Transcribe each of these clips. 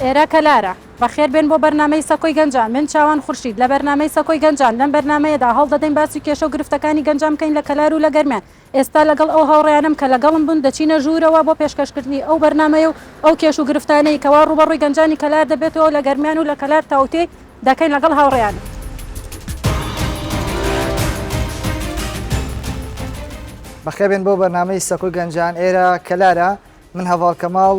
ئێرە کەلارە. بەخێر بێن بۆ بەرنامەی سەکۆی گەنجان، من چاوان خورشید لە بەرنامەی سەکۆی گەنجان، لەم بەرنامەیەدا هەوڵدەدەین باسی کێشە و گرفتەکانی گەنجان بکەین لە کەلار و لە گەرمیان. ئێستا لەگەڵ ئەو هاوڕێیانەم کە لەگەڵم بوون دەچینە ژوورەوە بۆ پێشکەشکردنی ئەو بەرنامەیە و ئەو کێش و گرفتانەی کەوا ڕووبەڕووی گەنجانی کەلار دەبێتەوە لە گەرمیان و لە کەلار تاوتوێی دەکەین لەگەڵ هاوڕێیانم. بەخێربێن بۆ بەرنامەی سەکۆی گەنجان ئێرە کەلارە من هەڤاڵ کەماڵ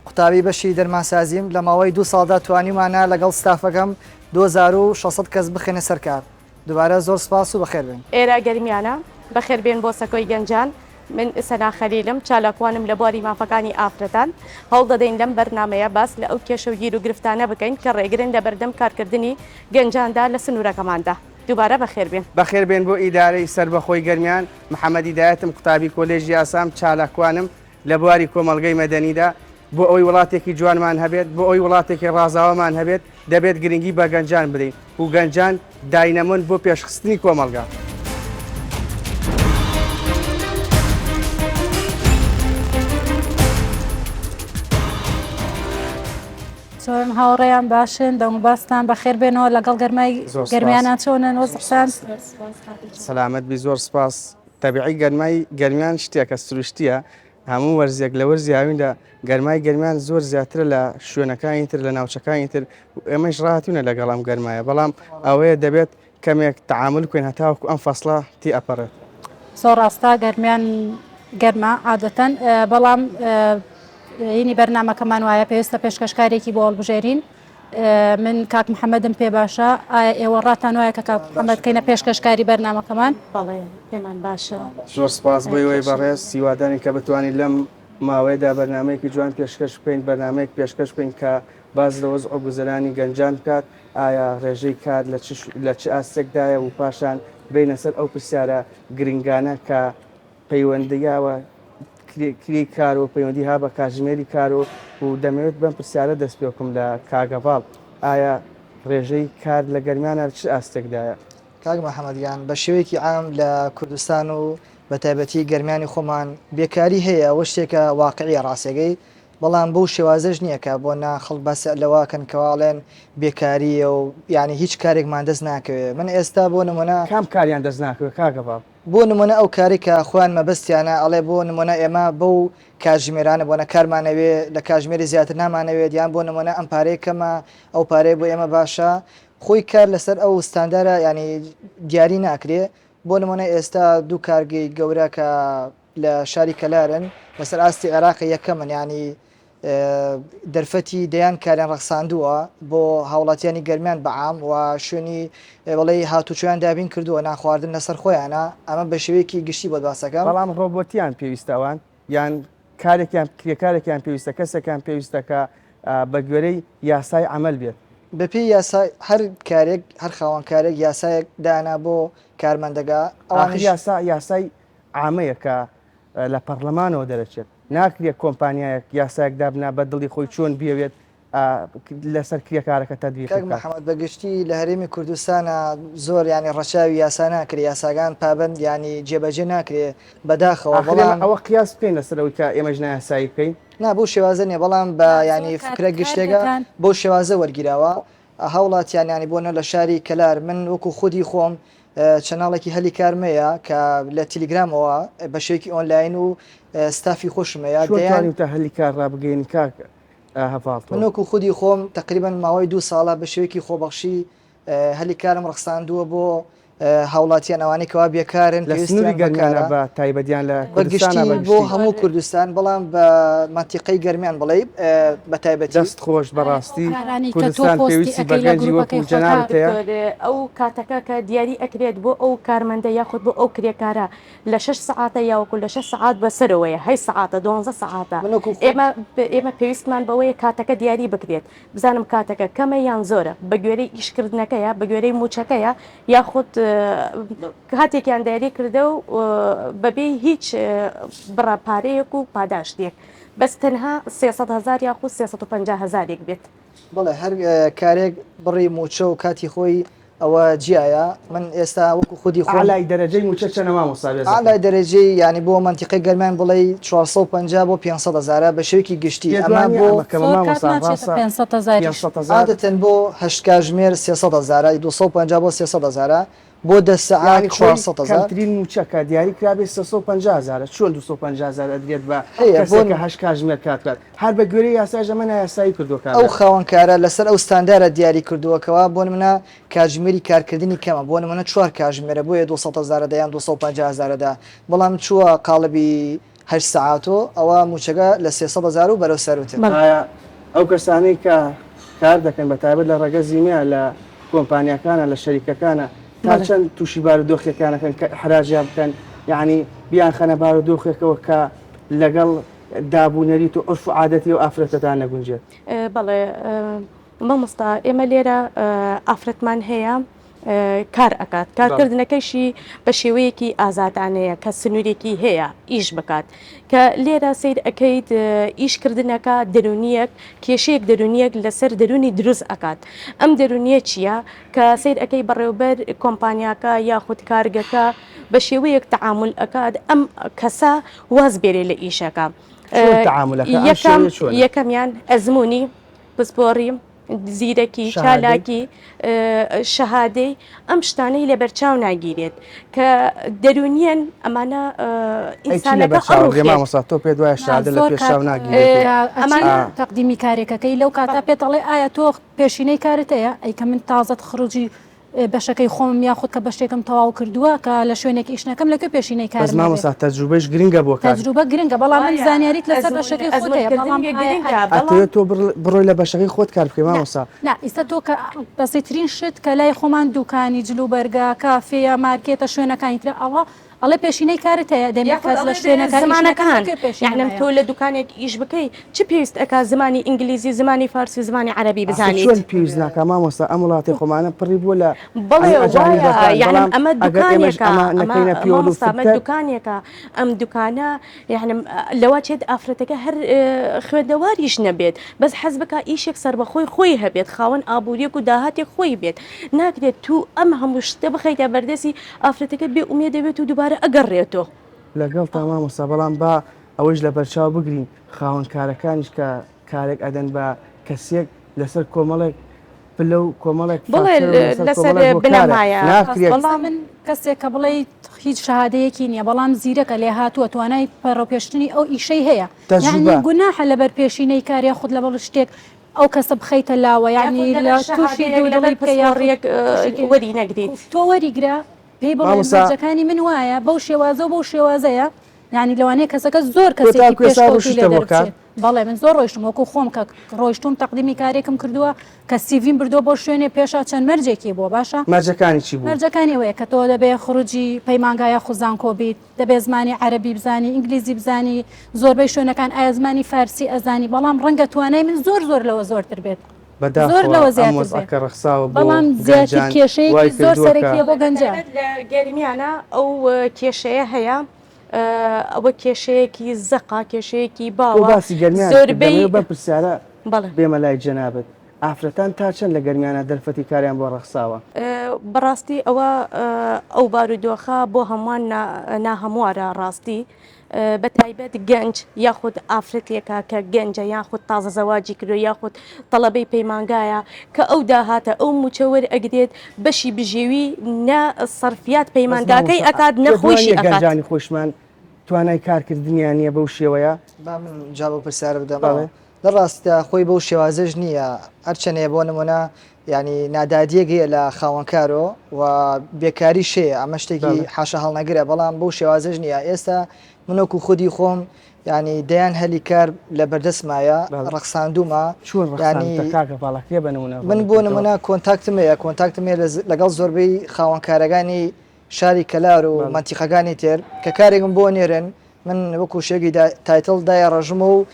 قوتابی بەشی دەرمانسازیم لە ماوەی دوو ساڵدا توانیومانە لەگەڵ ستافەکەم 2600 کەس بخەینە سەر کار دوبارە زۆر سپاس و بەخێر بێن. ئێرە گەرمیانە، بەخێر بێن بۆ سەکۆی گەنجان، من سەنا خەلیلم، چالاکوانم لە بواری مافەکانی ئافرەتان، هەوڵدەدەین لەم بەرنامەیە باس لە ئەو کێشە و گیروگرفتانە بکەین کە ڕێگرن لە بەردەم کارکردنی گەنجاندا لە سنوورەکەماندا. دووبارە بەخێر بێن. بەخێر بێن بۆ ئیدارەی سەربەخۆی گەرمیان، محەمەد هیدایەتم، قوتابی کۆلێژی یاسام، چالاکوانم لە بواری کۆمەڵگەی مەدەنیدا، بۆ ئەوەی وڵاتێکی جوانمان هەبێت، بۆ ئەوەی وڵاتێکی ڕازاوەمان هەبێت، دەبێت گرنگی بە گەنجان بدەین و گەنجان داینەمۆن بۆ پێشخستنی کۆمەڵگا. چۆن هاوڕێیان باشن دەنگوباستان بەخێر بێنەوە لەگەڵ گەرمای گەرمیانە چۆنن وەزعتان؟ سەلامەت بی زۆر سپاس. تەبیعی گەرمای گەرمیان شتێکە سروشتیە هەموو وەرزێک لە وەرزی هاویندا گەرمای گەرمیان زۆر زیاترە لە شوێنەکانی تر لە ناوچەکانی تر ئێمەش ڕاتونە لەگەڵ ئەم گەرمایە بەڵام ئەوەیە دەبێت کەمێک تەعامول بکەین هەتاوەکو ئەم فەسڵە تی ئەپەڕێت. زۆر ڕاستە گەرمیان گەرمە عادەتەن بەڵام ینی بەرنامەکەمان وایە پێویستە پێشکەشکارێکی بۆ هەڵبژێرین من کاک محەممەدم پێ باشە ئایا ئێوە ڕاتان وایە کە کاک محەممەد کەینە پێشکەشکاری بەرنامەکەمان؟ بەڵێ پێمان باشە. زۆر سپاس بۆ ئێوەی بەڕێز هیوادارین کە بتوانین لەم ماوەیەدا بەرنامەیەکی جوان پێشکەش بکەین بەرنامەیەک پێشکەش بکەین کە باس لە وەزع و گوزەرانی گەنجان بکات ئایا ڕێژەی کار لە چ لە چ ئاستێکدایە و پاشان بێینە سەر ئەو پرسیارە گرنگانە کە پەیوەندییەوە کرێی کار و پەیوەندی ها بە کاتژمێری کار و و دەمەوێت بەم پرسیارە دەست پێ بکەم لە کاک هەڤاڵ ئایا ڕێژەی کار لە گەرمیانە لە چ ئاستێکدایە؟ کاک محەمەد گیان بە شێوەیەکی عام لە کوردستان و بە تایبەتی گەرمیانی خۆمان بێکاری هەیە ئەوە شتێکە واقعیە ڕاستەکەی بەڵام بەو شێوازەش نییە کە بۆ نا خەڵک باس لەوە کەن کەوا ئەڵێن بێکارییە و یانی هیچ کارێکمان دەست ناکەوێ من ئێستا بۆ نمونە کام کاریان دەست ناکەوێ کاک هەڤاڵ؟ بۆ نمونە ئەو کارەی کە خۆیان مەبەستیانە ئەڵێ بۆ نمونە ئێمە بەو کاتژمێرانە بۆنە کارمانەوێ لە کاتژمێری زیاتر نامانەوێت یان بۆ نمونە ئەم پارەیە کەمە ئەو پارەیە بۆ ئێمە باشە خۆی کار لەسەر ئەو ستاندارە یانی دیاری ناکرێ بۆ نمونە ئێستا دوو کارگەی گەورە کە لە شاری کەلارن لەسەر ئاستی عێراق یەکەمن یانی دەرفەتی دەیان کاریان ڕەخساندووە بۆ هاوڵاتیانی گەرمیان بە عام و شوێنی بەڵێ هاتوچۆیان دابین کردووە نانخواردن لەسەر خۆیانە ئەمە بە شێوەیەکی گشتی بۆت باسەکەم. بەڵام ڕۆبۆتیان پێویستە ئەوان یان کارێکیان کرێکارێکیان پێویستە کەسێکیان پێویستە کە بە گوێرەی یاسای عەمەل بێت. بەپێی یاسا هەر کارێک هەر خاوەن کارێک یاسایەک دانا بۆ کارمەندەکە ئەوانیش. ئاخر یاسا یاسای عامەیە کە لە پەڕلەمانەوە دەرەچێت، ناکرێت کۆمپانیایەک یاسایەک دابنا بە دڵی خۆی چۆن بیەوێت لەسەر کرێکارەکە تەتبیقی کاک بکات. محمد بە گشتی لە هەرێمی کوردستانا زۆر یانی ڕەچاوی یاسا ناکرێ یاساگان پابەند یانی جێبەجێ ناکرێ بەداخەوە ئاخر ئێمە بەڵام. ئەوە قیاس بکەین لەسەر ئەوەی کە ئێمەش نایاسایی بکەین؟ نا بەو شێوازە نیە بەڵام بە نا زۆر یانی کات فکرە کار گشتێکە دەکەن. بەو شێوازە وەرگیراوە هاوڵاتیان یانی بۆ نە لە شاری کەلار من وەکو خودی خۆم channel ێکی هەلی کارمەیە کە لە تیلیگرامەوە بە شێوەیەکی ئۆنلاین و ستافی خۆشم هەیە چۆن دەیان توانیوتە هەلی کار ڕابگەیەنی کاک هەڤاڵ تۆ؟ من وەکو خودی خۆم تەقریبەن ماوەی دوو ساڵە بە شێوەیەکی خۆبەخشی هەلی کارم ڕەخساندووە بۆ هاوڵاتیان ئەوانەی کەوا بێکارن لە سنووری پێویستیان بە گەرمیانە کارە بە تایبەت یان لە بە کوردستانا گشتی بە بۆ گشتی؟ هەموو کوردستان بەڵام بە مەنتیقەی گەرمیان بڵێی بە تایبەتی. دەست خۆش ئایا ئەو بەڕاستی کارانەی کە تۆ کوردستان پۆستی پێویستی بە ئەکەی لە گەنجی وەکو گروپەکەی خۆتا جەنابت هەیە. دکتۆر ئەو کاتەکە کە دیاری ئەکرێت بۆ ئەو کارمەندە یاخود بۆ ئەو کرێکارە لە شەش سەعاتە یاوەکو لە شەش سەعات بەسەرەوەیە هەشت سەعاتە دوانزە سەعاتە من وەکو خۆم. ئێمە ئێمە پێویستمان بەوەیە کاتەکە دیاری بکرێت بزانم کاتەکە کەمە یان زۆرە بە گوێرەی ئیشکردنەکەیە بە گوێرەی موچەکەیە یاخود کاتێکیان دیاری کردە و بەبێ هیچ بڕە پارەیەک و پاداشتێک بەس تەنها 300 هەزار یاخود 350 هەزارێک بێت. بەڵێ هەر کارێک بڕی موچە و کاتی خۆی. ئەوە جیایە من ئێستا وەکو خودی خۆم. ئەعلای دەرەجەی موچە چەنە مامۆستا بێ زەحمەت؟ ئەعلای دەرەجەی یانی بۆ مەنتیقەی گەرمیان بڵێی 450 بۆ 500 هەزارە بە شێوەیەکی گشتی پێت ئەمە وا نییە بۆ ئەمە کەمە زۆر کات مامۆستا ناچێتە ڕاستە 500 هەزاریش. 500 هەزار؟ عادەتەن بۆ هەشت کاژمێر 300 هەزارە 250 بۆ 300 هەزارە بۆ دە سەعات یانی خۆی 400 هەزار. کەمترین موچە کە دیاری کرابێ 350 هەزارە چۆن 250 هەزار ئەدرێت بە هەیە بۆ کەسێک کە هەشت کاژمێر کار بکات هەر بە گوێرەی یاسایش ئەمە نایاسایی کردووە ئەو کابرا. خاوەنکارە لەسەر ئەو ستاندارە دیاری کردووە کەوا بۆ نمونە کاتژمێری کارکردنی کەمە بۆ نمونە چوار کاژمێرە بۆیە 200 هەزارە دە یان 250 هەزارە دە بەڵام چووە قاڵبی هەشت سەعات و ئەوە مووچەکە لە 300 هەزار و بەرەو سەروتر. بەڵێ. ئایا ئەو کەسانەی کە کار دەکەن بە تایبەت لە ڕەگەزی مێ لە کۆمپانیاکانە لە شەریکەکانە تا بەڵێ. چەند تووشی بارودۆخێکانەکەن کە ئیحراجیان بکەن یانی بیانخەنە بارودۆخێکەوە کە لەگەڵ داب و نەریت و عورف و عادەتی ئەو ئافرەتەدا نەگونجێت؟ بەڵێ مامۆستا ئێمە لێرە ئافرەتمان هەیە کار ئەکات کارکردنەکەشی بە شێوەیەکی ئازادانەیە کە سنوورێکی هەیە ئیش بکات کە لێرە سیر ئەەکەیت ئیشکردنەکە دەرونیەک کێشەیەک دەرونیەک لەسەر دەرونی دروست ئەکات ئەم دەرونیە چییە کە سیر ئەەکەی بەڕێوبەر کۆمپانیاکە یاخود کارگەکە بە شێوەیەک تەعامول ئەکات ئەم کەسە واز بێرێ لە ئیشەکە. چۆن تەعامولەکە؟ ئەم شێوەیە چۆنە؟ یەکەمیان ئەزموونی، پسپۆڕی، زیرەکی، چالاکی، شەهادەی ئەم شتانەی لەبەرچاو ناگیرێت کە دەروونیەن ئەمانە ئینسانەکە ئەڕوخێت. مامۆستا تۆ پێت وایە شەهادە لە پێش چاو ناگیرێت؟ ئەمانە تەقدیمی کارێکەکەی لەو کاتە پێت ئەڵێ ئایا تۆ پێشینەی کارت هەیە؟ ئەی کە من تازە تخروجی بەشەکەی خۆمم یاخود کە بەشێکم تەواو کردووە کە لە شوێنێک ئیش نەکەم لە کوێ پێشینەی بەس کارم هەبێ؟ مامۆستا تەجروبەیش گرنگە بۆ کار. تەجروبە گرنگە بەڵام من وایە زانیاریت لەسەر ئەزموون بەشەکەی خۆت هەیە ئەزموونکردن بەڵام گە ئایا گرنگە ئەرێ بەڵام ئەتەوێت تۆ بڕ بڕۆی لە بەشەکەی خۆت کار بکەی نا مامۆستا. نا ئیستا تۆ کە بەسیترین شت کە لای خۆمان دوکانی جلوبەرگە کافێیە مارکێتە شوێنەکانی ترە ئەوە ئەڵێ پێشینەی کارت هەیە دەمێک یاخود کەس لە ئەڵێ شوێنەکە ئیش نەکات زمانەکان لە کوێ پێشینەم یەعنی هەیە؟ تۆ لە دوکانێک ئیش بکەی چ پێویست ئەکا زمانی ئینگلیزی زمانی فارسی و زمانی عەرەبی ئاخر بزانیت؟ چۆن پێویست ناکا مامۆستا ئەم وڵاتی خۆمانە پڕی بووە لە بەڵێ ئەم وایە ئەجانیبەکان یەعنی بەڵام ئەمە ئەگەر ئێمەش دوکانێکە ئەمە ئەمە نەکەینە پیۆل و مامۆستا ئەمە فلتەر دوکانێکە ئەم دوکانە یەعنی لەوە چێت ئافرەتەکە هەر خوێندەواریش نەبێت بەس حەز بکا ئیشێک سەربەخۆی خۆی هەبێت خاوەن ئابووریەک و داهاتێک خۆی بێت ناکرێت تو ئەم هەموو شتە بخەیتە بەردەستی ئافرەتەکە بێ ئومێد دەبێت و دووبارە ئەگەڕێتەوە. لەگەڵتا مامۆستا بەڵام با ئەوەیش لەبەرچاو بگرین خاوەن کارەکانیش کە کارێک ئەدەن بە کەسێک لەسەر کۆمەڵێک پلە و کۆمەڵێک بەڵێ فاکتەر و لەسەر لەسەر کۆمەڵێک هۆکارە بنەمایە ناکرێت بەڵام من کەسێک کە بڵێی هیچ شەهادەیەکی نییە بەڵام زیرەکە لێهاتووە توانای پەرەپێشتنی ئەو ئیشەی هەیە یەعنی تەجروبە. گوناحە لەبەر پێشینەی کار یاخود لەبەر شتێک ئەو کەسە بخەیتە لاوە یەعنی یاخود لە لەبەر تووشی شەهادەیەک لەبەر دوودڵی بکەی یاخود پسپۆڕیەک تووشی کێ وەری نەگریت. تۆ وەریگرە پێی بڵێ مامۆستا مەرجەکانی من وایە بەو شێوازە و بەو شێوازەیە یانی لەوانەیە کەسەکە زۆر تۆ کەسێکی تاکو ئێستا پێشکەوتوو لێ ڕۆشتە بۆ کار؟ دەربچێت بەڵێ من زۆر ڕۆیشتم وەکو خۆم کە ڕۆیشتوم تەقدیمی کارێکم کردووە کە سیڤیم بردووە بۆ شوێنێ پێشا چەند مەرجێکی بووە باشە مەرجەکانی چی بوو؟ مەرجەکانی ئەوەیە کە تۆ دەبێ خروجی پەیمانگا یاخود زانکۆ بیت دەبێ زمانی عەرەبی بزانی ئینگلیزی بزانی زۆربەی شوێنەکان ئایا زمانی فارسی ئەزانی بەڵام ڕەنگە توانای من زۆر زۆر لەوە زۆرتر بێت زۆر بەداخەوە لەوە ئەم زیاتر وەزعە بێ کە ڕەخساوە بۆ بەڵام زیاتر گەنجان وای کێشەیەکی زۆر کردووە کە سەرەکیە بۆ گەنجان. بەتایبەت لە گەرمیانە ئەو کێشەیە هەیە ئەوە کێشەیەکی زەقە کێشەیەکی تۆ باوە باسی گەرمیانت کرد زۆربەی دەمەوێت بەم پرسیارە بەڵێ. بێمە لای جەنابت ئافرەتان تا چەند لە گەرمیانە دەرفەتی کاریان بۆ ڕەخساوە؟ بەڕاستی ئەوە ئەو بارودۆخە بۆ هەمووان ناهەموارە ڕاستی بە تایبەت گەنج یاخود ئافرەتێکە کە گەنجە یاخود تازە زەواجی کردوە یاخود تەڵەبەی پەیمانگایە کە ئەو داهاتە ئەو موچە وەرئەگرێت بەشی بژێوی نە سەرفیات بەس پەیمانگاکەی مامۆستا ئەکات نە پێت وا خۆیشی نییە ئەکات. گەنجانی خۆیشمان توانای کارکردنیان نییە بەو شێوەیە؟ با من جواب ئەو پرسیارە بدەمەوە. بەڵێ. لە ڕاستیدا خۆی بەو شێوازەش نییە، هەرچەنێ بۆ نموونە یانی نادادییەک هەیە لە خاوەنکارۆ و بێکاریش هەیە ئەمە شتێکی بەڵێ. حاشا هەڵنەگرە، بەڵام بەو شێوازەش نییە. ئێستا من وەکوو خودی خۆم یانی دەیان هەلی کار لە بەردەستمایە، بەڵێ. ڕەخساندوومە، چۆن یانی ڕەخساندتە کاکە باڵا کێ بە نموونە من ڕوونی بۆ کردەوە؟ نموونە contact م هەیە، contact م هەیە لەگەڵ زۆربەی خاوەنکارەکانی شاری کەلار و بەڵێ. مەنتیقەکانی تر کە کارێکم بۆ ئەنێرن من وەکو شێگی title دایەڕەژم و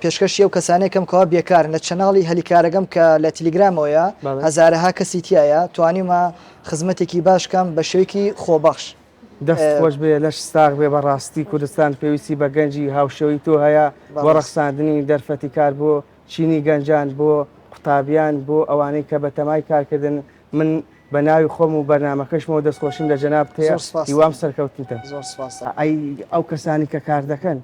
پێشکەشی ئەو کەسانەی کەم کەوا بێکارن لە channel ی هەلیکارەکەم کە لە تیلیگرامەوەیە هەزارەها کەسی تیایە توانیومە خزمەتێکی باش کەم بە شێوەیەکی خۆبەخش. دەست خۆش بێ لەش ساغ بێ بەڕاستی کوردستان پێویستی بە گەنجی هاوشێوەی تۆ هەیە بۆ ڕەخساندنی دەرفەتی کار بۆ چینی گەنجان بۆ قوتابیان بۆ ئەوانەی کە بەتەمای کارکردن من. بە ناوی خۆم و بەرنامەکەشمەوە دەستخۆشیم لە جەنابت هەیە زۆر سپاس هیوام سەرکەوتنتە. زۆر سپاس. ئەی ئەو کەسانی کە کار دەکەن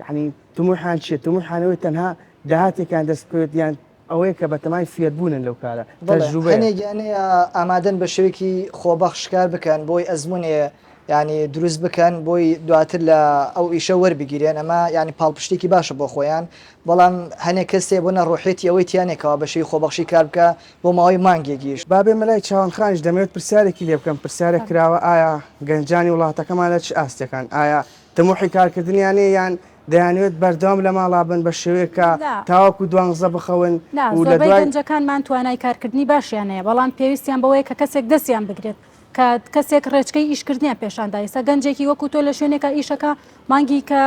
یعنی تموحیان چیە؟ تموحیان ئەوەیە تەنها داهاتێکیان دەست بکەوێت یان ئەوەیە کە بەتەمای فێربوونن لەو کارە بەڵێ تەجروبەیە. هەنێکیان هەیە ئامادەن بە شێوەیەکی خۆبەخش کار بکەن بۆی ئەزموونێ یانی دروست بکەن بۆی دواتر لە ئەو ئیشە وەربگیرێن ئەمە یانی پاڵپشتێکی باشە بۆ خۆیان بەڵام هەنێک کەس هەیە بۆ نە ڕۆحیەتی ئەوەی تیا نیە کەوا بە شێوەی خۆبەخشی کار بکا بۆ ماوەی مانگێکیش. با بێمە لای چاوان خانیش دەمەوێت پرسیارێکی لێ بکەم پرسیارێک کراوە ئایا گەنجانی وڵاتەکەمان لە چ ئاستێکان ئایا تموحی کارکردنیان نیە یان دەیانەوێت بەردەوام لە ماڵا بن بە شێوەیەک کە نا. تاوەکو دوانزە بخەون نا و لە زۆربەی دوای. گەنجەکانمان توانای کارکردنی باشیان هەیە بەڵام پێویستیان بەوەیە کە کەسێک دەستیان بگرێت کە کەسێک ڕێچکەی ئیشکردنیان پێشان دا ئێستا گەنجێکی وەکو تۆ لە شوێنێکا ئیشەکا مانگی کە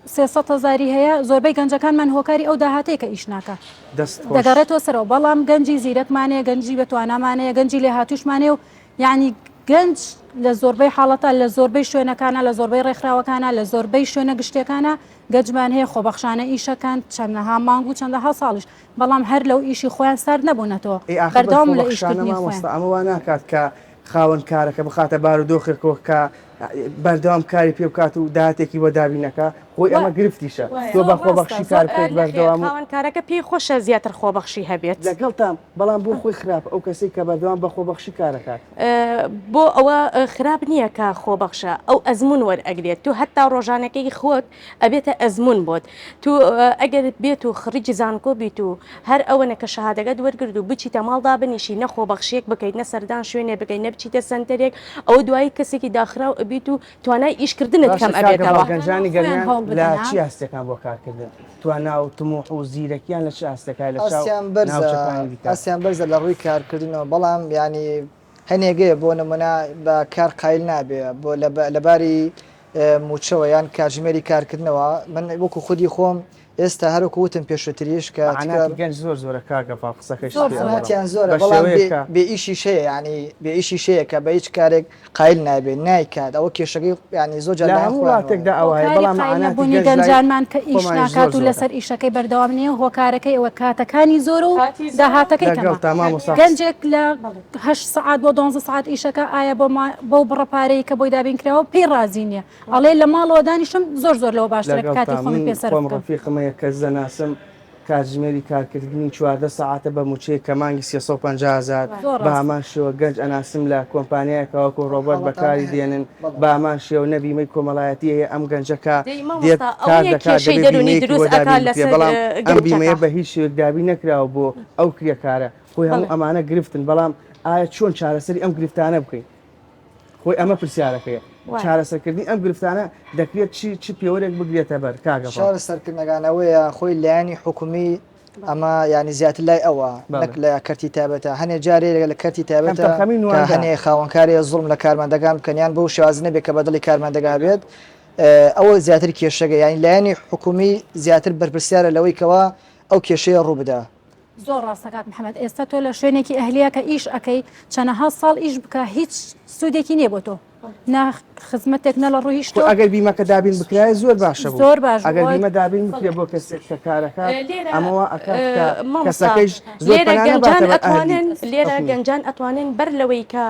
300 هەزاری هەیە زۆربەی گەنجەکانمان هۆکاری ئەو داهاتەیە کە ئیش ناکا دەست خۆش. دەگەڕێتەوە سەرەوە بەڵام گەنجی زیرەکمان هەیە گەنجی بەتوانامان هەیە گەنجی لێهاتووشمان هەیە و یعنی گەنج لە زۆربەی حاڵەتا لە زۆربەی شوێنەکانا لە زۆربەی ڕێکخراوەکانا لە زۆربەی شوێنە گشتیەکانا گەنجمان هەیە خۆبەخشانە ئیشەکەن چەندەها مانگ و چەندەها ساڵیش بەڵام هەر لەو ئیشی خۆیان سارد نەبوونەتەوە ئەی ئاخر بە بەردەوامن لە خۆبەخشانە ئیشکردنی خۆیان. مامۆستا ئەمە وا ناکات کە خاوەن کارەکە بخاتە بارودۆخێکەوە کە بەردەوام کاری پێ بکات و داهاتێکی بۆ دابین نەکا خۆی ئەمە گرفتیشە تۆ زۆر بە ڕاستە خۆبەخشی زۆر کار بکەیت نەخێر بەردەوام و خاوەن کارەکە پێی خۆشە زیاتر خۆبەخشی هەبێت. لەگەڵتام بەڵام بۆ خۆی خراپە ئەو کەسەی کە بەردەوام بە خۆبەخشی کارەکات. بۆ ئەوە خراپ نییە کە خۆبەخشە ئەو ئەزموون وەرئەگرێت تو هەتا ڕۆژانەکەی خۆت ئەبێتە ئەزموون بۆت تو ئەگەر بێت و خڕیجی زانکۆ بیت و هەر ئەوەنە کە شەهادەکەت وەرگرت و بچیتە ماڵ دابنیشی نە خۆبەخشیەک بکەیت نە سەردان شوێنێ بکەیت نە بچیتە سەنتەرێک ئەوە دوایی کەسێکی داخراو ئەبیت و توانای ئیشکردنت باشە کەم کاکە ئەبێتەوە. باڵ گەنجانی خۆیان گەرمیان هەوڵ لە بدەن ها. چی ئاستێکان بۆ کارکردن؟ توانا و تموح و زیرەکیان لە چ ئاستێکایە لە چاو ئاستیان بەرزە ناوچەکانی دیکە؟ ئاستیان بەرزە لە ڕووی کارکردنەوە بەڵام یانی هەنێک هەیە بۆ نمونە بە کار قایل نابێ بۆ لە باری مووچەوە یان کاتژمێری کارکردنەوە من وەکو خودی خۆم ئێستا هەروەکو وتم پێشووتریش کە مەعاناتی گەنج زۆر زۆرە کاک گەفار قسەکەیشت زۆر پێ زۆرە. ئەبڕم مەعاناتیان زۆرە بە بەڵام شێوەیەک بێ کە. بێ ئیشیش هەیە یانی بێ ئیشیش هەیە کە بە هیچ کارێک قایل نابێ نایکات ئەوە کێشەکەی یانی زۆر جار لە لایەن هەموو خۆیانەوە وڵاتێکدا ئەوایە هۆکاری بەڵام قایل مەعاناتی نەبوونی گەنج لای گەنجانمان کە ئیش خۆمانیش زۆر ناکات و زۆرە. لەسەر ئیشەکەی بەردەوام نییە هۆکارەکەی ئەوە کاتەکانی زۆرە و کاتی زۆرە. داهاتەکەی کەمە لەگەڵتا مامۆستا قس. گەنجێک لە هەشت سەعات بۆ دوانزە سەعات ئیشەکە ئایا بۆ ما بەو بڕە پارەی کە بۆی دابین کراوە پێی ڕازی نییە ئەڵێ لە ماڵەوە دانیشم زۆر زۆر لەوە باشترە کە کاتی لەگەڵتا خۆمی من پێ سەرف خۆم بکەم. ڕەفیقم هەیە کەس دەناسم کاتژمێری کارکردنی 14 سەعاتە بە مووچەیەک کە مانگی 350 هەزار زۆر بە ڕاستە. هەمان شێوە گەنج ئەناسم لە کۆمپانیایەکە وەکو ڕۆبەرت حاڵەتانە بەکاری هەیە دێنن بەڵێ. بە هەمان شێوە نە بیمەی کۆمەڵایەتی هەیە ئەم گەنجە کە دەی دێت مامۆستا کار ئەوەیە دەکات کێشەی دەبێ دەروونی بیمەیەکی بۆ دروست ئەکا دابین بکرێ لەسەر بەڵام ئەم بیمەیە گەنجەکە. بە هیچ شێوەیەک دابین نەکراوە بۆ ئەو کرێکارە خۆی هەموو بەڵێ. ئەمانە گرفتن بەڵام ئایا چۆن چارەسەری ئەم گرفتانە بکەین؟ خۆی ئەمە پرسیارەکەیە وایە. چارەسەرکردنی ئەم گرفتانە دەکرێت چی چ پێوەرێک بگرێتە بەر کاک گەڤاڵ؟ چارەسەرکردنەکان ئەوەیە خۆی لایەنی حکومی ئەمە یانی زیاتر لای ئەوە نەک بەڵێ. لە کەرتی تایبەتە هەنێ جارێ لە کەرتی تایبەتە کەمتەرخەمی کە نواندە. هەنێ خاوەنکارێ زوڵم لە کارمەندەکان بکەن یان بەو شێوازە نەبێ کە بە دڵی کارمەندەکە بێت ئەوە زیاتر کێشەکە یانی لایەنی حکومی زیاتر بەرپرسیارە لەوەی کەوا ئەو کێشەیە ڕوو بدا. زۆر ڕاستە کاک محمد ئێستا تۆ لە شوێنێکی ئەهلیە کە ئیش ئەکەی چەنەها ساڵ ئیش بکە هیچ سوودێکی نییە بۆ تۆ نا خزمەتێک نە لە ڕووی هیچ خۆ ئەگەر بیمەکە دابین بکرایە زۆر باشە بوو زۆر باش ئەگەر بوو. بیمە دابین بکرێ بۆ کەسێک کە کارەکات لێرە ئەمە وا ئەکات کە مامۆستا کەسەکەیش زۆر لێرە پەنا گەنجان نەباتە بەر ئەهلی ئەتوانن لێرە حکومی. گەنجان ئەتوانن بەر لەوەی کە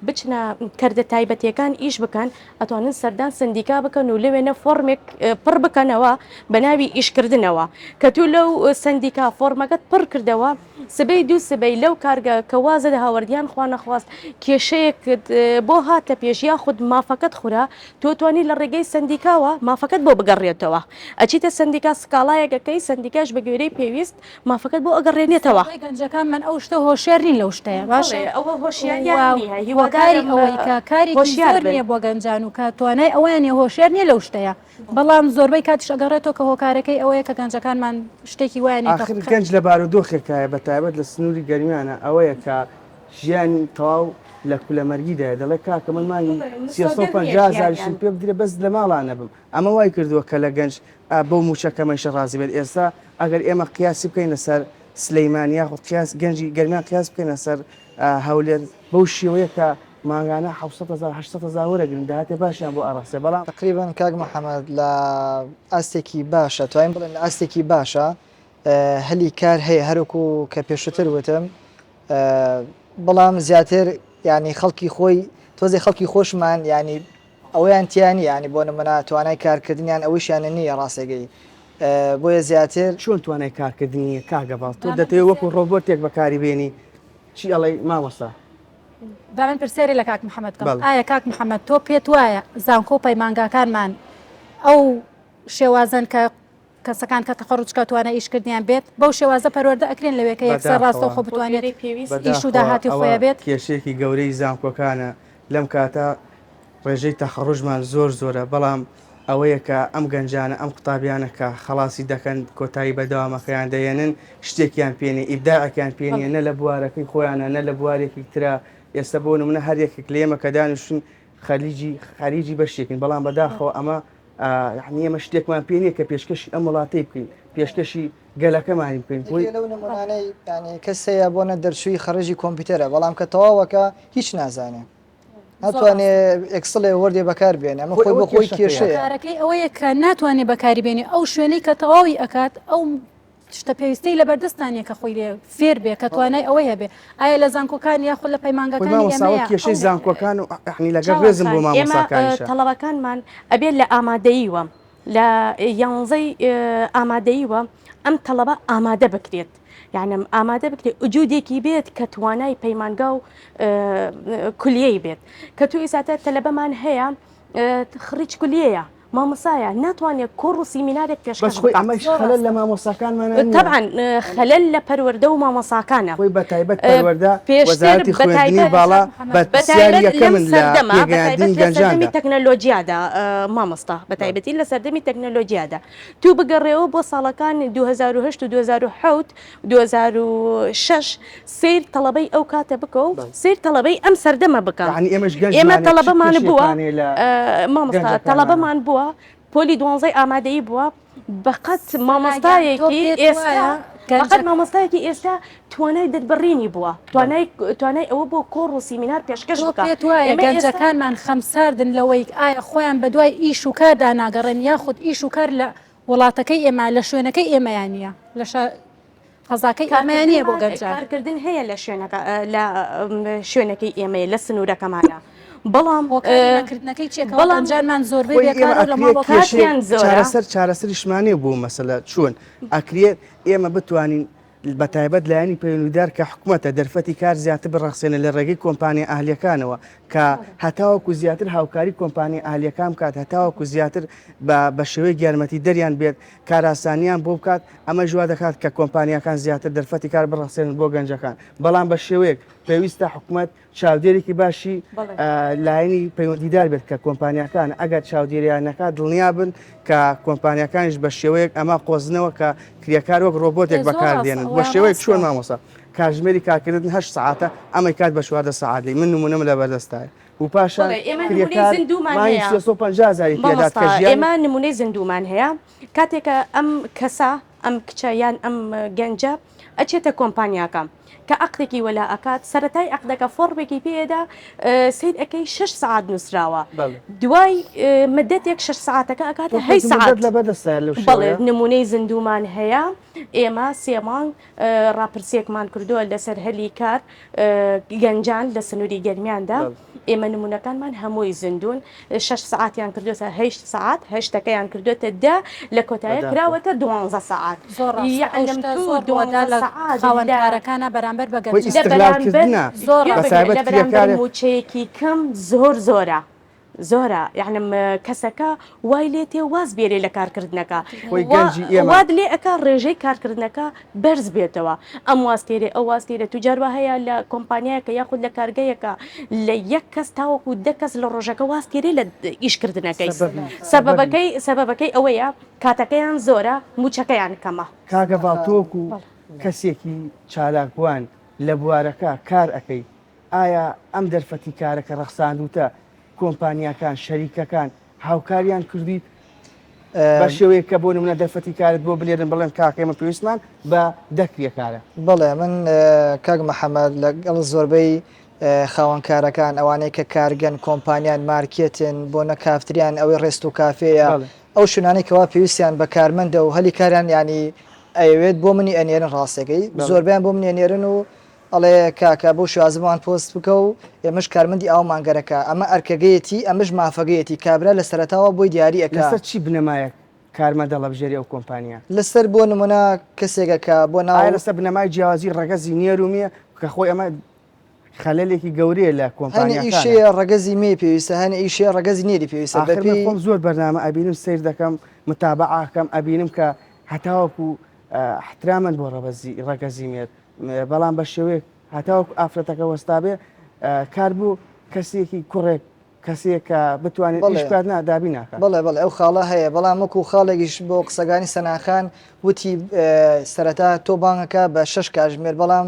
بچنە کەردە تایبەتیەکان ئیش بکەن ئەتوانن سەردان سەندیکا بکەن و لەوێنە فۆرمێک پڕ بکەنەوە بە ناوی ئیشکردنەوە کە تو لەو سەندیکا فۆرمەکەت پڕ کردەوە سبەی دوو سبەی لەو کارگە کە وازت هاوەرد یان خوا نەخواست کێشەیەکت بۆ هاتە پێش یاخود مافەکەت خورا تۆ توانی لە ڕێگەی سەندیکاوە مافەکەت بۆ بگەڕێتەوە ئەچیتە سەندیکا سکاڵایەک ئەکەی سەندیکاش بە گوێرەی پێویست مافەکەت بۆ ئەگەڕێنێتەوە. زۆربەی گەنجەکان من ئەو شتە هۆشیار نین لەو شتەیە باشە بەڵێ ئەوە هۆشیاریان نییە هۆکاری هیوادارم ئەوەی کە کارێکی هۆشیار زۆر بن. نییە بۆ گەنجان و کە توانای ئەوەیان نییە هۆشیار نییە لەو شتەیە بەڵام زۆربەی کاتیش ئەگەڕێتەوە کە هۆکارەکەی ئەوەیە کە گەنجەکانمان شتێکی وایان نییە کە ئاخر گەنج لە بارودۆخێکایە بە تایبەت لە سنووری گەرمیانە ئەوەیە کە ژیانی تەواو لە کولەمەرگیدایە دەڵێ کاکە من مانگی بەڵێ مسۆگەر نییە 350 هەزاریشم ژیانیان. پێ بدرێ بەس لە ماڵا نەبم ئەمە وای کردووە کە لە گەنج بەو مووچە کەمەیشە ڕازی بێت ئێستا ئەگەر ئێمە قیاسی بکەینە سەر سلەیمانی یاخود قیاس گەنجی گەرمیان قیاس بکەینە سەر هەولێر بەو شێوەیە کە مانگانە 700 هەزار 800 هەزار وەرەگرن داهاتێ باشیان بۆ ئەڕەسێ بەڵام تەقریبەن کاک محەمەد لە ئاستێکی باشە توانین بڵێن لە ئاستێکی باشە هەلی کار هەیە هەروەکو کە پێشووتر وتم بەڵام زیاتر. یعنی خەڵکی خۆی تۆزێ خەڵکی خۆشمان یعنی ئەوەیان تیا نییە یعنی بۆ نمونە توانای کارکردنیان ئەوەیشیانە نییە ڕاستەکەی بۆیە زیاتر چۆن توانای کارکردنی نییە کاک هەڤاڵ تۆ دەتەوێت وەکو ڕۆبۆتێک بەکاری بێنی چی ئەڵێی مامۆستا؟ با من پرسیارێ لە کاک محەممەد بکەم ئایا کاک محەممەد تۆ پێت وایە زانکۆ و پەیمانگاکانمان ئەو شێوازەن کە کەسەکان کە تەخەڕوج کە توانای ئیشکردنیان بێت بەو شێوازە پەروەردە ئەکرێن لەوێ کە یەکسەر ڕاستەوخۆ بتوانێت ئیش و داهاتی خۆی بێت؟ کێشەیەکی گەورەی زانکۆکانە لەم کاتە ڕێژەی تەخەڕوجمان زۆر زۆرە بەڵام ئەوەیە کە ئەم گەنجانە ئەم قوتابیانە کە خەڵاسی دەکەن کۆتایی بە دەوامەکەیان دەهێنن شتێکیان پێ نیە ئیبداعێکیان پێ نیە نە لە بوارەکەی خۆیانە نە لە بوارێکی ترا ئێستا بۆ نمونە هەر یەکێک لە ئێمە کە دانیشتوین خەریجی خەریجی بەشێکین بەڵام بەداخەوە ئەمە یعنی ئێمە شتێکمان پێ نییە کە پێشکەشی ئەم وڵاتەی بکەین پێشکەشی گەلەکەمانی بکەین بۆی لەو نمونانەی یعنی کەس هەیە بۆ نە دەرچووی خەڕیجی کۆمپیوتەرە بەڵام کە تەواوەکە هیچ نازانێ ناتوانێ Excel ێ Word ێ بەکار بێنێ ئەمە خۆی بۆ خۆی کێشەیە. کارەکەی ئەوەیە کە ناتوانێ بەکاری بێنێ ئەو شوێنەی کە تەواوی ئەکات ئەو شتە پێویستەی لەبەردەستان نیە کە خۆی لێ فێر بێ کە توانای ئەوەی هەبێ ئایا لە زانکۆکان یاخود لە پەیمانگەکانی ئێمەیە کێشەی زانکۆکان و یەعنی لەگەڵ ڕێزم بۆ مامۆستاکانیشە تەڵەبەکانمان ئەبێت لە ئامادەییوە لە یانزەی ئامادەییوە ئەم تەڵەبە ئامادە بکرێت یعنی ئامادە بکرێت وجودێکی بێت کە توانای پەیمانگا و کولیەی بێت کە تو ئیساتە تەلەبەمان هەیە خڕیچ کولیەیە مامۆسایە ناتوانێت کۆڕ و سیمینارێک پێشکەش بەس خۆی ئەمەش خەلەل لە مامۆستاکانمانە نییە؟ تەبعەن خەلەل لە پەروەردە و مامۆساکانە. خۆی بەتایبەت پەروەردە وەزارەتی خوێندنی باڵا بەرپرسیاری یەکەمن لە پێگەیاندنی گەنجاندا. تەکنەلۆجیادا مامۆستا بەتایبەتی لە سەردەمی تەکنەلۆجیادا تو بگەڕێەوە بۆ ساڵەکان 2008 و 2007 2006 سەیر تەڵەبەی ئەو کاتە بکە و سەیر تەڵەبەی ئەم سەردەمە بکە. یەعنی ئێمەش گەنجمان ئێمە چ تەڵەبەمان بووە کێشەیەکمان هەیە لە مامۆستا گەنجەکانمانە؟ تەڵەبەمان بووە پۆلی دوانزەی ئامادەیی بووە بەقەت تۆ مامۆستایەکی پێت ئێستا وایە بەقەت گەنجە مامۆستایەکی ئێستا توانای دەربڕینی بووە توانای توانای ئەوە بۆ کۆڕ و سیمینار پێشکەش تۆ بکا پێت وایە ئێمە ئێستا گەنجەکانمان خەمساردن لەوەی ئایا خۆیان بەدوای ئیش و کاردا ناگەڕێن یاخود ئیش و کار لە وڵاتەکەی ئێمە لە شوێنەکەی ئێمەیان نییە لە شا قەزاکەی ئێمەیان نییە بۆ گەنجان. کارکردن هەیە لە شوێنەکە لە شوێنەکەی ئێمەیە لە سنوورەکەمانە بەڵام هۆکاری نەکردنەکەی چییە کە بەڵام گەنجانمان زۆربەی خۆی ئێمە بێکارە و لە ئەکرێت ماڵەوە کێشەیەک کاتیان زۆرە. چارەسەر چارەسەریشمان نییە بۆ مەسەلە چۆن ئەکرێت ئێمە بتوانین بەتایبەت لایەنی پەیوەندیدار کە حکومەتە دەرفەتی کار زیاتر بڕەخسێنێت لە ڕێگەی کۆمپانیا ئەهلیەکانەوە کە هەتاوەکو زیاتر هاوکاری کۆمپانیا ئەهلیەکان بکات هەتاوەکو زیاتر بە بە شێوەیەک یارمەتی دەریان بێت کارئاسانیان بۆ بکات ئەمەش وا دەکات کە کۆمپانیاکان زیاتر دەرفەتی کار بڕەخسێنن بۆ گەنجەکان بەڵام بە شێوەیەک پێویستە حکومەت چاودێرێکی باشی لایەنی پەیوەندیدار بێت کە کۆمپانیاکان ئەگەر چاودێریان نەکات دڵنیابن کە کۆمپانیاکانیش بە شێوەیەک ئەمە قۆزنەوە کە کرێکار وەک ڕۆبۆتێک بەکاردێنن بە شێوەیەک چۆن مامۆسا کاژمێری کارکردن هەشت سەعاتە ئەمەی کات بە 14 سەعات لی من نمونەم لە بەردەستایە و پاشان ئێمە کرێکار زیندوومان مانگی هەیە 350 هەزاری پێدات کە مامۆستا ژیان ئێمە نمونەی زیندوومان هەیە کاتێکە ئەم کەسە ئەم کچە یان ئەم گەنجە ئەچێتە کۆمپانیاکە کە عەقدێکی وەلا ئەکات سەرەتای عەقدەکە فۆڕمێکی پێدا سەیر ئەکەی شەش سەعات نووسراوە دوای مدەتێک شەش سەعاتەکە ئەکاتە هەی سەعات لەبەردەستایە لەو بەڵێ شێوەیە؟ نمونەی زیندوومان هەیە ئێمە سێ مانگ ڕاپرسیەکمان کردووە لەسەر هەلی کار گەنجان لە سنووری گەرمیاندا ئێمە نمونەکانمان هەمووی زیندوون شەش سەعاتیان کردووەتە هەشت سەعات هەشتەکەیان کردووەتە دە لە کۆتایە کراوەتە دوانزە سەعات زۆر ڕاستە ئەو یەعنی شتە تو زۆر ڕووەدا دوانزە لە سەعات خاوەن لە کارەکانە بەرامبەر بە خۆی گەنجان لە ئیستغلال بەرامبەر کردنە زۆر گوێ بە ڕاستە بگرە تایبەت لە بەرامبەر کرێکارێک مووچەیەکی کەم زۆر زۆرە زۆرە یەعنی کەسەکە وای لێ تێ واز بێنێ لە کارکردنەکە خۆی گەنجی ئێمە وات لێ ئەکا ڕێژەی کارکردنەکە بەرز بێتەوە ئەم واز تێرێ ئەو واز تێرێ تو جار وا هەیە لە کۆمپانیایەکە یاخود لە کارگەیەکە لە یەک کەس تاوەکو دە کەس لە ڕۆژەکە واز تێرێ لە ئیشکردنەکەی سەبەبی سەبەبەکەی سەبەبەکەی ئەوەیە کاتەکەیان زۆرە موچەکەیان کەمە. کاکە ڤاڵ تۆ وەکو کەسێکی چالاکوان لە بوارەکە کار ئەکەی ئایا ئەم دەرفەتی کارە کە ڕەخساندووتە کۆمپانیاکان شەریکەکان هاوکاریان کردویت بە شێوەیەک کە بۆ نمونە دەرفەتی کارت بۆ بنێرن بڵێن کاکە ئێمە پێویستمان بە دە کرێکارە؟ بەڵێ من کاک محەمەد لەگەڵ زۆربەی خاوەن کارەکان ئەوانەی کە کارگەن کۆمپانیان مارکێتن بۆ نە کافتریان ئەوەی ڕێست و کافێیە ئەو شوێنانەی کەوا پێویستیان بە کارمەندە و هەلی کاریان یانی ئەیەوێت بۆ منی ئەنێرن ڕاستەکەی زۆربیان بۆ منی ئەنێرن و ئەڵێ کاکە بەو شێوازە بۆمان پۆست بکە و ئێمەش کارمەندی ئاومان گەرەکە، ئەمە ئەرکەگەیەتی ئەمەش مافەگەیەتی کابرا لە سەرەتاوە بۆی دیاری ئەکا. لەسەر چی بنەمایەک کارمەند هەڵەبژێری ئەو کۆمپانیا؟ لەسەر بۆ نمونە کەسێکە کە بۆ ناو. ئایا لەسەر بنەمای جیاوازی ڕەگەزی نێر و مێ کە خۆی ئەمە خەلەلێکی گەورەیە لە هەنێ کۆمپانیاکانە. ئیشەیە ڕەگەزی مێی پێویستە هەنێ ئیشەیە ڕەگەزی نێری پێویستە ئاخر من بەپێی. خۆم زۆر بەرنامە ئەبینم سەیر دەکەم متابەعە ئەکەم ئەبینم کە هەتاوەکو احترامن بۆ ڕەبەزی ڕەگەزی مێر بەڵام بە شێوەیەک هەتاوەکو ئافرەتەکە وەستابێ کار بۆ کەسێکی کوڕێک کەسێک کە بتوانێت ئیش بکات نا دابین ناکات. بەڵێ بەڵێ ئەو خاڵە هەیە بەڵام وەکو خاڵێکیش بۆ قسەکانی سەناخان وتی سەرەتا تۆ بانگەکە بە شەش کاژمێر بەڵام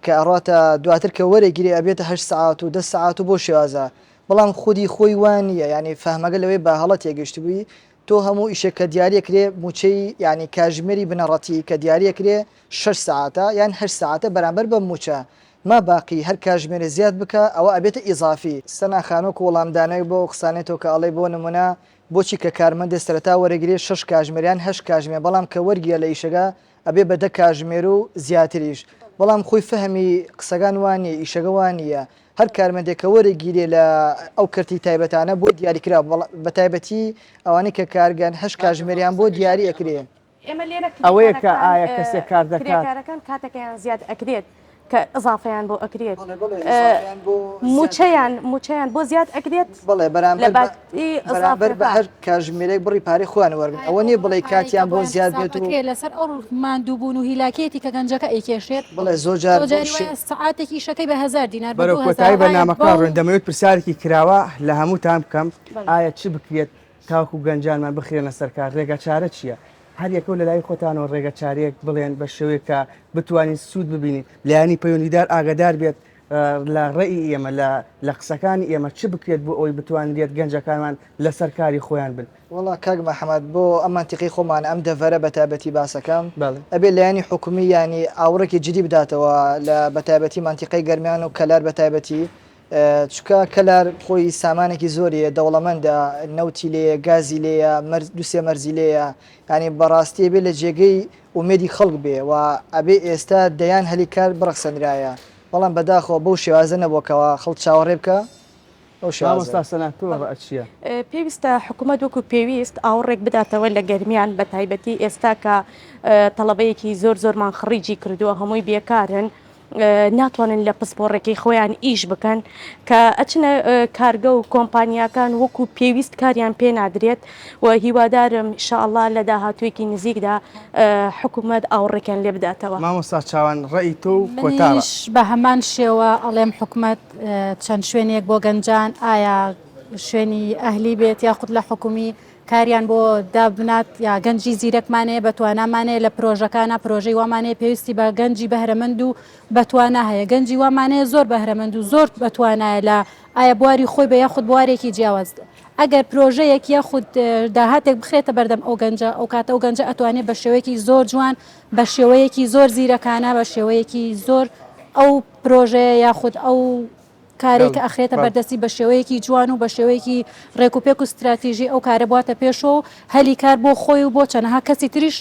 کە ئەڕاتە دواتر کە وەرەگیرێ ئەبێتە هەشت سەعات و دە سەعات و بۆ شێوازە بەڵام خودی خۆی وا نییە یانی فەهمەکە لەوەی بە هەڵە تێگەیشتبووی تۆ هەموو ئیشێک کە دیاری ئەکرێ مووچەی یانی کاژمێری بنەڕەتی کە دیاری ئەکرێ شەش سەعاتە یان هەشت سەعاتە بەرامبەر بە مووچە ما باقی هەر کاژمێرێ زیاد بکا ئەوە ئەبێتە ئیزافی. سەنا خان وەکو وەڵامدانەوەی بۆ ئەو قسانەی تۆ کە ئەڵێی بۆ نموونە بۆچی کە کارمەندێ سەرەتا وەرەگرێ شەش کاژمێر یان هەشت کاژمێر بەڵام کە وەرگیرا لە ئیشەکە ئەبێ بە دە کاژمێر و زیاتریش بەڵام خۆی فەهمی قسەکان وا نییە ئیشەکە وا نییە هەر کارمەندێک کە وەرەگیرێ لە ئەو کەرتی تایبەتانە بۆ دیاریکراو بە تایبەتی ئەوانەی کە کارگەن هەشت کاژمێریان بۆ دیاری ئەکرێ. ئێمە لێرە ئەوەیە کە کرێکارەکان ئایا کەسێک کار دەکات؟ کرێکارەکان کاتەکەیان زیاد ئەکرێت کە ئیزافەیان بۆ ئەکرێت بەڵێ بەڵێ ئیزافەیان بۆ زیاد موچەیان موچەیان بۆ زیاد ئەکرێت بەڵێ لە بەرامبەر بە باتی بەرامبەر بە ئیزافەکە. هەر کاژمێرێک بڕی پارەی خۆیان وەرگرن ئایا ئەوە ئەو نییە بڕە بڵێی پارەی کە کاتیان بۆ بۆیان زیاد حساب بێت و ئەکرێت لەسەر ئەو ماندووبوون و هیلاکیەتی کە گەنجەکە ئەیکێشێت بەڵێ زۆر جار زۆر بەو جاری شێ وایە سەعاتێک ئیشەکەی بە هەزار دینار بە بەرەو 2000 کۆتایی ئایا بەرنامەکە بەو ڕۆین دەمەوێت پرسیارێکی کراوە لە هەمووتان بکەم بەڵێ. ئایا چ بکرێت تاوەکو گەنجانمان بخرێنە سەر کار ڕێگا چارە چییە؟ هەر یەکەو لەلای خۆتانەوە ڕێگە چارەیەک بڵێن بە شێوەیەک کە بتوانین سوود ببینین لایەنی پەیوەندیدار ئاگادار بێت لە ڕێی ئێمە لە لە قسەکانی ئێمە چ بکرێت بۆ ئەوەی بتوانرێت گەنجەکانمان لەسەر کاری خۆیان بن. وەڵا کاک محمد بۆ ئەم مەنتیقەی خۆمان ئەم دەڤەرە بەتایبەتی باسەکەم بەڵێ. ئەبێ لایەنی حکومی یانی ئاوڕێکی جدی بداتەوە لە بەتایبەتی مەنتیقەی گەرمیان و کەلار بەتایبەتی چونکە کەلار خۆی سامانێکی زۆری هەیە دەوڵەمەندە نەوتی لێیە گازی لێیە مەرز دوسێ مەرزی لێیە یانی بەڕاستی ئەبێ لە جێگەی ئومێدی خەڵک بێ و ئەبێ ئێستا دەیان هەلی کار بڕەخسێنرایە بەڵام بەداخەوە بەو شێوازە نەبووە کەوا خەڵک چاوەڕێ بکا بەو شێوازە. مامۆستا سەنا تۆ ڕەئت چیە؟ پێویستە حکومەت وەکو پێویست ئاوڕێک بداتەوە لە گەرمیان بە تایبەتی ئێستا کە تەڵەبەیەکی زۆر زۆرمان خڕیجی کردووە هەمووی بێکارن ناتوانن لە پسپۆڕێکی خۆیان ئیش بکەن کە ئەچنە کارگە و کۆمپانیاکان وەکو پێویست کاریان پێ نادرێت و هیوادارم ئیشاءاللە لە داهاتوویەکی نزیکدا حکومەت ئاوڕێکیان لێ بداتەوە. مامۆستا چاوان ڕەئی تۆ و کۆتا ڕا. منیش بە هەمان شێوە ئەڵێم حکومەت چەند شوێنێک بۆ گەنجان ئایا شوێنی ئەهلی بێت یاخود لە حکومی کاریان بۆ دابنات یا گەنجی زیرەکمان هەیە بەتوانامان هەیە لە پرۆژەکانە پرۆژەی وامان هەیە پێویستی بە گەنجی بەهرەمەند و بەتوانا هەیە گەنجی وامان هەیە زۆر بەهرەمەند و زۆر بەتوانایە لە ئایا بواری خۆی بە یاخود بوارێکی جیاواز ئەگەر پرۆژەیەک یاخود داهاتێک بخرێتە بەردەم ئەو گەنجە ئەو کاتە ئەو گەنجە ئەتوانێت بە شێوەیەکی زۆر جوان بە شێوەیەکی زۆر زیرەکانە بە شێوەیەکی زۆر ئەو پرۆژەیە یاخود ئەو کارێک کە ئەخرێتە بەردەستی بە شێوەیەکی جوان و بە شێوەیەکی ڕێک و پێک و ستراتیژی ئەو کارە بواتە پێشەوە و هەلی کار بۆ خۆی و بۆ چەنەها کەسی تریش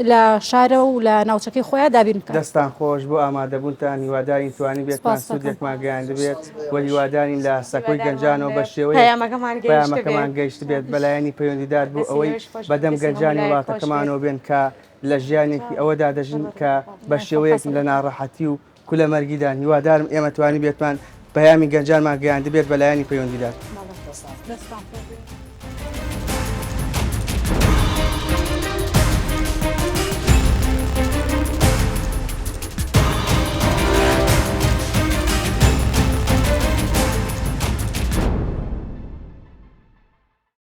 لە شارە و لە ناوچەکەی خۆیان دابین بکات. دەستتان خۆش بۆ ئامادەبوونتان، هیوادارین توانیبێتمان سپاس دەکەم. سوودێکمان گەیاندبێت و هیوادارین لە سەکۆی هیوادارمان گەنجانەوە بە شێوەیەک پەیامەکەمان گەیشتبێت. پەیامەکەمان گەیشتبێت بە لایەنی پەیوەندیدار بۆ دەستی ئەوەی ئێوەش خۆش بێت، بەدەم دەستی هەموو گەنجانی لایەک خۆش بێت. وڵاتەکەمانەوە بێن کە لە ژیانێکی ئەوەدا دەژین کە بە شێوەیەک لە ناڕەحەتی و کولە مەرگیدان هیوادارم ئێمە توانیبێتمان پەیامی گەنجانمان گەیاندبێت بە لایەنی پەیوەندیدار. دەستان خۆش.